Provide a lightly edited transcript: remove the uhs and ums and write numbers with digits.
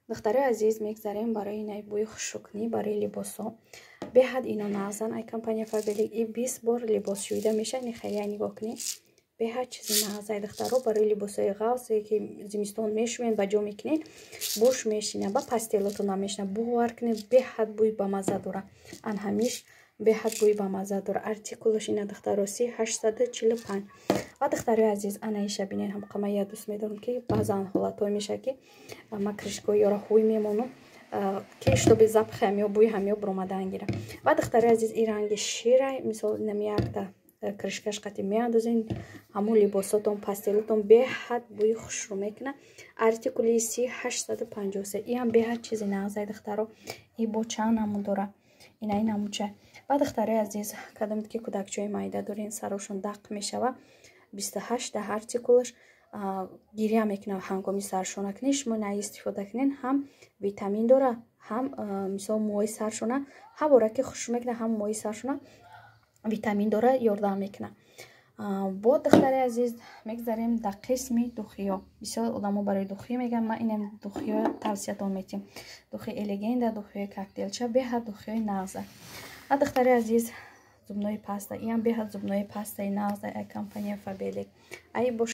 Духтарои азиз, мегзарем барои инаи бӯи хушукнӣ барои либосҳо. Беҳад ино нағзан ай компания Фаберлик. И 20 бор либосшӯида мешавад. Нихелия нигоҳ кунед, беҳад чизи нағзай, духтаро, барои либосҳои ғафзе, ки зимистон мешӯед, ба ҷо мекунед, буш мешина, ба постелотон намешина. Бовар кунед, беҳад бӯи бамазза дора. Ан ҳамиш беҳад бӯи бамазза дора. Артикулаш ина, духтаро, 30845. Ва, духтарои азиз, ана иша бинед. Ҳамқама я дӯст медорам, ки баъзан ҳолатҳое мешавад, ки ма крышкаҳои ёра ҳуй мемонам, ки чтобы запахи ҳамё, бӯи ҳамё биромадан гира. Ва, духтарои азиз, и ранги ширай. Мисол, инами якта крышкаш қати меандозен, ҳамон либосотон, постелотон беҳад бӯи хушрӯ мекунад. Артикули 30853. Иам беҳад чизи нағзай, духтаро. И бо чанд намуд дора, ина ин намудча. Ва, духтарои азиз, кадомед ки кӯдакчаи майда дорен, сарошон дақ мешава, 28 да артикулаш, гиря мекунад ҳангоми саршона кунед, шумо ина истифода кунед. Ҳам витамин дора, ҳам мисол мӯи саршона ҳавора ки хушрӯ мекунад, ҳам мӯи саршона витамин дора, ёрдам мекунад. Бо, духтари азиз, мегзарем дар қисми духиё. Бисёр одамо барои духӣ мегӯянд. Ман инам духиё тавсиятон метиҳам: духи Элегенда, духиёи коктейлча, беҳад духиёи нағза. Ва, духтари азиз, зубной паста. Иам беҳад зубной пастаи нағза ай компания Фаберлик. Ай бош.